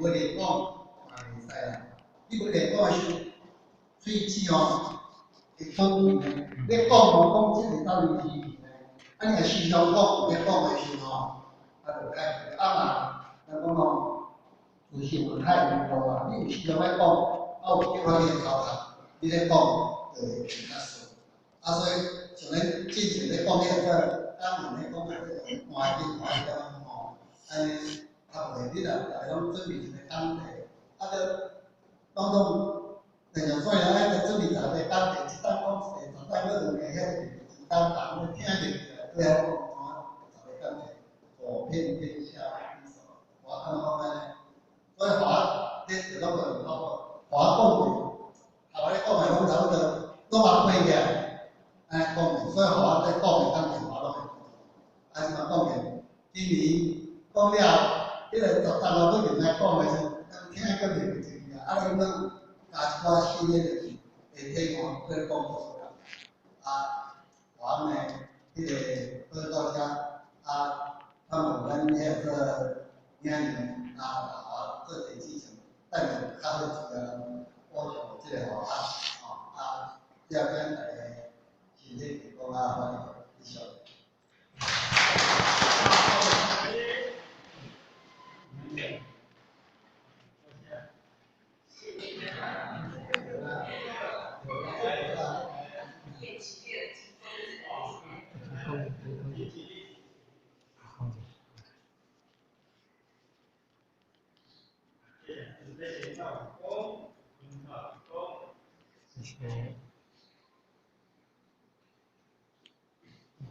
無練講嘛袂使啦。你無練講的時陣，喙齒吼會講呢，你講吼講這個道理是呢，啊你若時常講，咧講的時吼，啊就較啊嘛，人講吼，自信有太多啊，你有時常愛講，啊有激發你的頭殼，你咧講就會更較順。啊，所以像咱之前咧講彼個講文咧講的這個換經換點吼，按呢較袂，你若逐家攏準備一個講題，啊，閣攏總，就像所以咱愛準備十個講題，一當講一個，十當閣兩個，遐個就一當人咧聽入去來，最後講十個講題，走遍天下無敵手，我感覺講按呢，所以華咧就攏無華講的，頭仔咧講的攏差不多，攏嘛背起來，按呢講的，所以華咧講的講題，華攏會記住。啊，這嘛講的，今年講了，彼個十當後閣入來講的時陣，聽閣袂記住啊，啊，你講加一寡新的就是會體會，閣講出來。啊，我呢，彼個報告遮，啊，他們咱遐個囝兒啊，我做第四層，等下較好一個補充這個吼啊，吼啊，這邊大家身體健康啊，歡喜，以上。謝謝。